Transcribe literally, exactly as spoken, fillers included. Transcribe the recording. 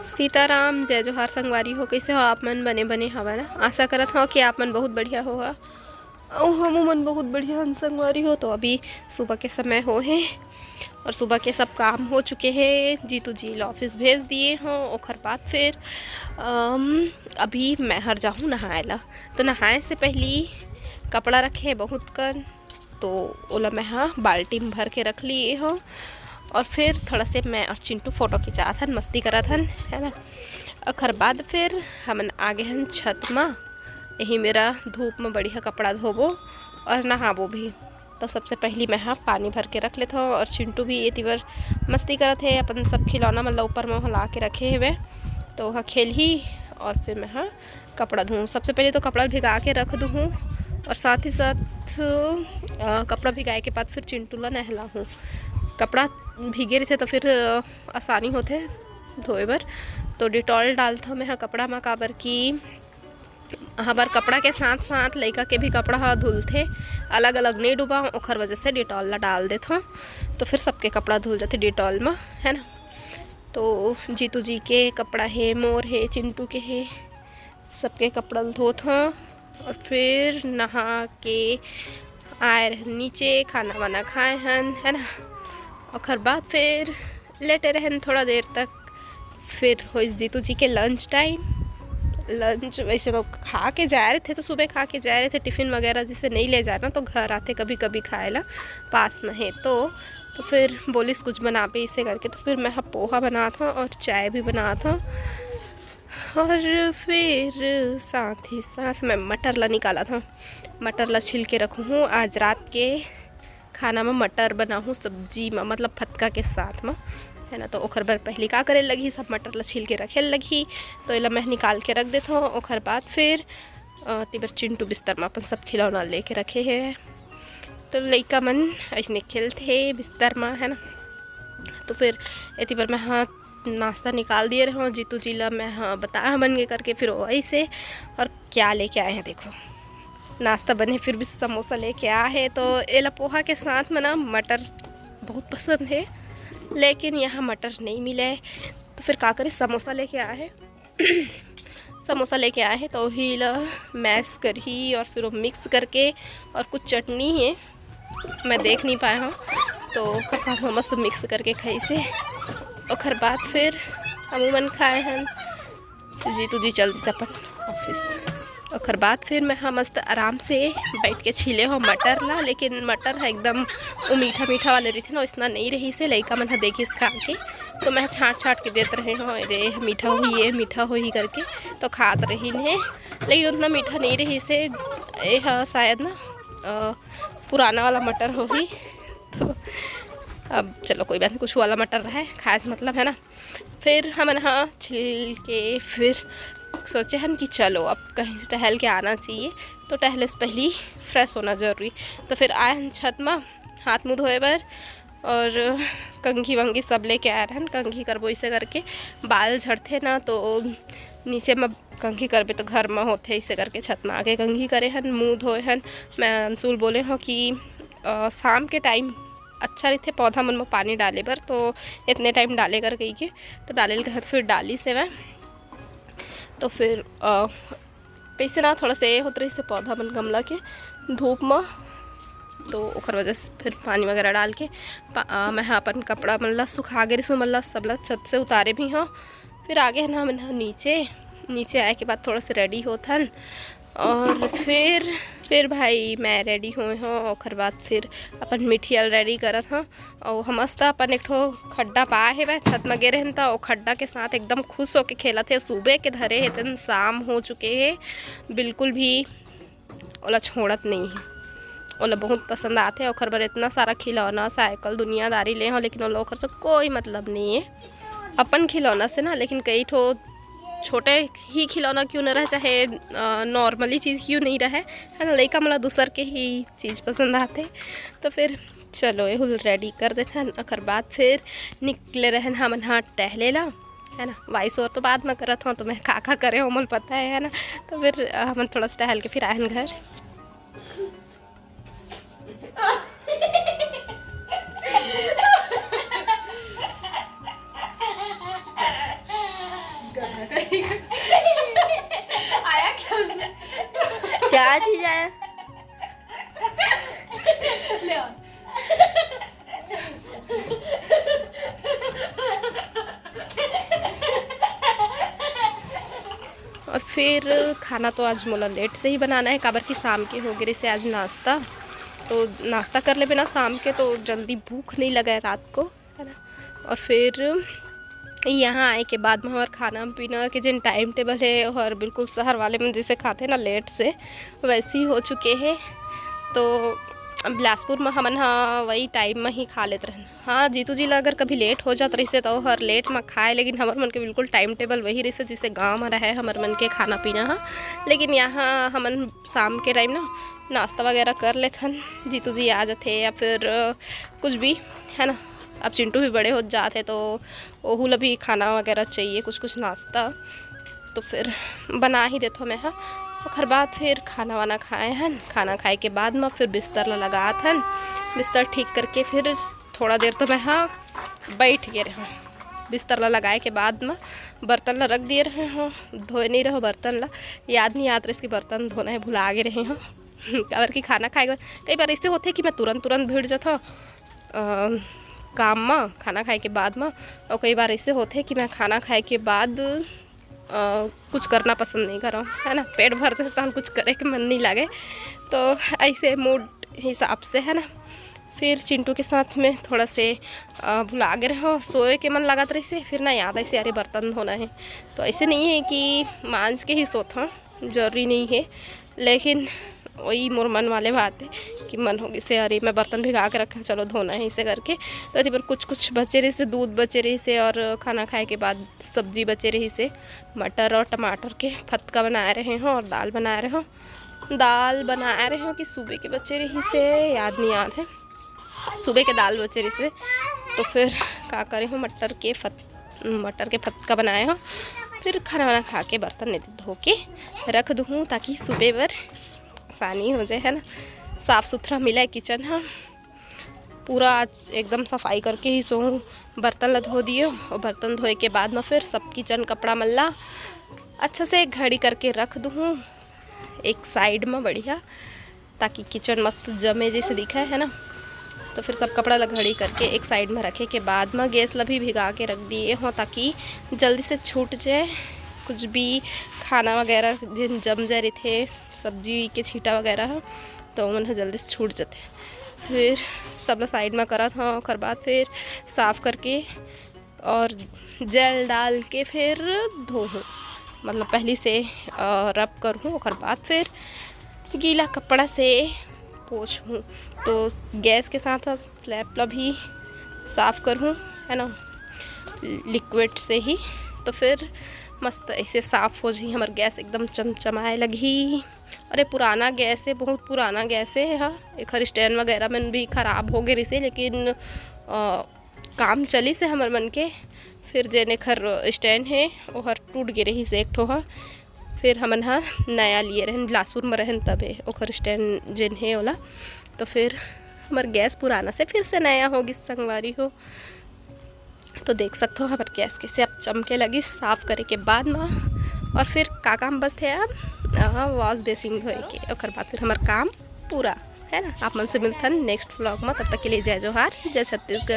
सीताराम, जय जोहार संगवारी हो, कइसे हो आप मन? बने बने हवा ना? आशा करत हो कि आप मन बहुत बढ़िया हो। अउ हमू मन बहुत बढ़िया हन संगवारी हो। तो अभी सुबह के समय हो हे और सुबह के सब काम हो चुके हे। जीतू जी ला ऑफिस भेज दिए हो। ओखर बाद फिर अम, अभी मैं हर जाहूँ नहाए ला। तो नहाए से पहली कपड़ा रखे हे बहुत कन, तो ओला मैं हा बाल्टी में भर के रख लिए हो। और फिर थोड़ा से मैं और चिंटू फोटो खिंचात हन, मस्ती करत हन, है ना। ओखर बाद फिर हमन आगे हन छत मा। यही मेरा धूप में बढ़िया कपड़ा धोबो और नहाबो भी। तो सबसे पहली मैं हा पानी भर के रख लेत हूँ और चिंटू भी ये तिबर मस्ती करत हे, अपन सब खिलौना मन ला ऊपर में ओह ला के रखे हवे, तो ओह खेलही और फिर मैं हा कपड़ा धोऊँ। सबसे पहले तो कपड़ा भिगा के रख दूँ और साथ ही साथ अ, कपड़ा भिगाए के बाद फिर चिंटू ला नहलाहूँ। कपड़ा भीगे रहिथे तो फिर अ, आसानी होथे धोए बर। तो डिटॉल डालथों मैं ह कपड़ा म, काबर कि हमर कपड़ा के साथ साथ लइका के भी कपड़ा ह धुलथे, अलग अलग नहीं डुबा, ओखर वजह से डिटॉल ला डाल देथों। तो फिर सबके कपड़ा धुल जाथे डिटॉल म, है ना। तो जीतू जी के कपड़ा हे, मोर हे, चिंटू के हे, सबके कपड़ा ल धोत हव और फिर नहा के आए रहन नीचे, खाना वाना खाए हन, है ना। ओखर बाद फिर लेटे रहन थोड़ा देर तक। फिर होइस जीतू जी के लंच टाइम। लंच वैसे तो खा के जाए रहिथे, तो सुबह खा के जाए रहिथे, टिफिन वगैरह जैसे नहीं ले जाना, तो घर आथे कभी कभी खाए ला, पास में हे तो। तो फिर बोलिस कुछ बनाबे इसे करके, तो फिर मैं ह पोहा बनात हव और चाय भी बनात हव। और फिर साथ ही साथ मैं मटर ला निकालत हव, मटर ला छिल के रखूँ आज रात के खाना में मटर बनाहूँ सब्जी में, मतलब फतका के साथ में, है ना। तो ओखर बर पहली का करे लगही, सब मटर ला छील के रखे लगही। तो एला मैं निकाल के रख देथव। ओखर बाद फिर अ, तिबर चिंटू बिस्तर में अपन सब खिलौना लेके रखे हे। तो लइका मन ऐसने खेलथे बिस्तर में, है ना। तो फिर एती बर मैं हा नाश्ता निकाल दिए रहूँ जीतू जी ला, मैं हा बताया बन के करके, फिर वो ऐसे। और क्या लेके आए हैं देखो, नाश्ता बने फिर भी समोसा लेके आए हैं। तो एला पोहा के साथ में ना मटर बहुत पसंद है, लेकिन यहाँ मटर नहीं मिले, तो फिर का करे, समोसा लेके आए हैं। समोसा लेके आए हैं तो वही ला मैश करही और फिर वो मिक्स करके, और कुछ चटनी है मैं देख नहीं पाए हव, तो ओकर साथ में मस्त मिक्स करके खाइसे। ओकर बाद फिर हमू मन खाए हन, जीतू जी चल दिस अपन ऑफिस। ओकर बाद फिर मैं हा मस्त आराम से बैठ के छीले हव मटर ला, लेकिन मटर ह एकदम वो मीठा मीठा वाले रहिथे ना, वैसना नहीं रहिसे, लइका मन ह देखिस खा के, तो मैं छाँट छाँट के देत रहे हव, "अरे मीठा होही, ये मीठा होही" करके, तो खात रहिन हे, लेकिन उतना मीठा नहीं रहिसे। ये ह शायद ना अ, पुराना वाला मटर होही, तो अब चलो कोई बात नहीं, कुछ वाला मटर रहे, खाए से मतलब है ना। फिर हमन हा छिल के फिर सोचे हन कि चलो अब कहीं से टहल के आना चाहिए, तो टहले से पहली फ्रेश होना जरूरी। तो फिर आए हन छत मा हाथ मुँह धोए बर, और कंघी वंघी सब लेके आए रहन, कंघी करबो इसे करके, बाल झड़थे ना, तो नीचे में कंघी करबे तो घर में होथे, इसे करके छत में आके कंघी करे हन, मुँह धोए हन। मैं अंशुल बोले हव कि अ, शाम के टाइम अच्छा रहिथे पौधा मन में पानी डाले बर, तो इतने टाइम डाले कर कही के, तो डाले ल कहे तो फिर डालिस हवय। तो फिर अ, कैसे ना थोड़ा से होत रहिस हे पौधा मन गमला के धूप म, तो ओकर वजह से फिर पानी वगैरह डाल के पा-, अ, मैं ह अपन कपड़ा मन ला सुखा गे रहिस, ओमन ला सब ला छत से उतारे भी हव। फिर आगे हन हमन ह नीचे, नीचे आए के बाद थोड़ा से रेडी होत हन, और फिर, फिर भाई मैं रेडी होए हव, ओकर बाद फिर अपन मिठिया ल रेडी करत हव। अउ हम मस्त अपन एक ठो खड्डा पाए हेवय, छत म गे रहेन त ओ खड्डा के साथ एकदम खुश होके खेलत हे। सुबह के धरे हे तेन शाम हो चुके हे, बिल्कुल भी ओला छोड़त नहीं हे। ओला बहुत पसंद आथे, ओखर बर इतना सारा खिलौना, साइकिल, दुनियादारी ले हव, लेकिन ओला ओखर से कोई मतलब नहीं हे अपन खिलौना से ना। लेकिन कई ठो छोटे ही खिलौना क्यों न रहे, चाहे नॉर्मली चीज़ क्यों नहीं रहे, है ना, लइका मन ला दूसर के ही चीज़ पसंद आथे। तो फिर चलो एहू रेडी कर देथन, ओकर बाद फिर निकले रहन हमन हा टहले ला, है ना। वॉइस ओवर तो बाद में करत हव, तो मैं का का करे हव मोला पता है, है ना। तो फिर अ, हमन थोड़ा सा टहल के फिर आए हन घर। अथी जाए। और फिर खाना तो आज मोला लेट से ही बनाना है, काबर कि शाम के हो गे रहिसे आज नाश्ता। तो नाश्ता कर लेबे ना शाम के, तो जल्दी भूख नहीं लगे रात को, है ना। और फिर यहाँ आए के बाद में हमार खाना पीना के जेन टाइम टेबल है, और बिल्कुल शहर वाले मन जैसे खाथे ना लेट से, वैसे ही हो चुके हैं। तो बिलासपुर में हमन हा वही टाइम में ही खा लेत रहन। हाँ, जीतू जी ला अगर कभी लेट हो जात रहिसे, तो हर लेट में खाए, लेकिन हमर मन के बिल्कुल टाइम टेबल वही रहिसे, जैसे गाँव में रहे हमर मन के खाना पीना हा। लेकिन यहाँ हमन शाम के टाइम ना नाश्ता वगैरह कर लेथन, जीतू जी आ जाथे या फिर, अ, कुछ भी, है ना। अब चिंटू भी बड़े हो जात हे, तो ओहू ला भी खाना वगैरह चाहिए, कुछ कुछ नाश्ता, तो फिर बना ही देथो मैं हा। ओखर बाद फिर खाना वाना खाए हन, खाना खाए के बाद में फिर बिस्तर ला लगात हन। बिस्तर ठीक करके फिर थोड़ा देर तो मैं हा बैठ गे रहूँ। बिस्तर ला लगाए के बाद में बर्तन ला रख दिए रहे हों, धोए नहीं रहो बर्तन ला, याद नहीं आत रहिस कि बर्तन धोना है, भुला गे रहे हों। काबर कि खाना खाए के बाद कई बार ऐसे होथे कि मैं तुरंत तुरंत भिड़ जाथों, अ, काम म, खाना खाए के बाद म। और कई बार ऐसे होथे कि मैं खाना खाए के बाद, अ, कुछ करना पसंद नहीं करों, है ना, पेट भर जाथे तहन कुछ करे के मन नहीं लागे। तो ऐसे मूड हिसाब से, है ना। फिर चिंटू के साथ में थोड़ा से, अ, भुला गे रहो, सोए के मन लागत रहिसे, फिर ना याद आइसे, अरे बर्तन धोना है। तो ऐसे नहीं है कि मांज के ही सोथों, जरूरी नहीं है, लेकिन वही मोर मन वाले बात है कि मन हो गिसे, अरे मैं बर्तन भिगा के रखे, चलो धोना है इसे करके। तो एती बर कुछ कुछ बचे रहिसे, दूध बचे रहिसे और खाना खाए के बाद सब्जी बचे रहिसे, मटर और टमाटर के फतका बनाए रहे हों और दाल बनाए रहे हों। दाल बनाए रहे हों कि सुबह के बचे रहिसे, याद नहीं आत है, सुबह के दाल बचे रहिसे। तो फिर का करे हों, मटर के फत मटर के फतका बनाए हों, फिर खाना वाना खा के बर्तन नहीं धो के रख दूँ, ताकि सुबह बर आसानी हो जाए, है ना, साफ सुथरा मिले किचन हा। पूरा आज एकदम सफाई करके ही सोऊँ। बर्तन ला धो दियो और बर्तन धोए के बाद में फिर सब किचन कपड़ा मन ला अच्छा से घड़ी करके रख दूँ एक साइड में बढ़िया, ताकि किचन मस्त जमे जैसे दिखे, है ना। तो फिर सब कपड़ा ला घड़ी करके एक साइड में रखे के बाद में गैस ला भी भिगा के रख दिए हों, ताकि जल्दी से छूट जाए। कुछ भी खाना वगैरह जेन जम जाए रहिथे, सब्जी के छींटा वगैरह ह, तो ओमन ह जल्दी से छूट जाथे। फिर सब ला साइड में करत हों, ओकर बाद फिर साफ करके और जेल डाल के फिर धोहूँ, मतलब पहली से, अ, रब करहूँ, ओकर बाद फिर गीला कपड़ा से पोंछहूँ। तो गैस के साथ स्लैब ला भी साफ करहूँ, है ना, लिक्विड से ही। तो फिर मस्त ऐसे साफ हो जाही हमर गैस, एकदम चमचमाए लगही। अरे पुराना गैस है, बहुत पुराना गैस है, हाँ, एखर स्टैंड वगैरह मन भी खराब हो गे रहिसे, लेकिन, अ, काम चलिस हे हमर मन के। फिर जेन एखर स्टैंड हे, ओहर टूट गे रहिस एक ठो ह। फिर हमन ह नया लिए रहन, बिलासपुर म रहन तबे, ओखर स्टैंड जेन हे ओला। तो फिर हमर गैस पुराना से फिर से नया हो गिस संगवारी हो। तो देख सकथो हमर गैस कैसे अब चमके लगिस साफ करे के बाद म। और फिर का काम बचथे अब? हाँ, वॉश बेसिन धोए के, ओकर बाद फिर हमर काम पूरा, है ना। आप मन से मिलथन नेक्स्ट व्लॉग म, तब तक के लिए जय जोहार, जय छत्तीसगढ़।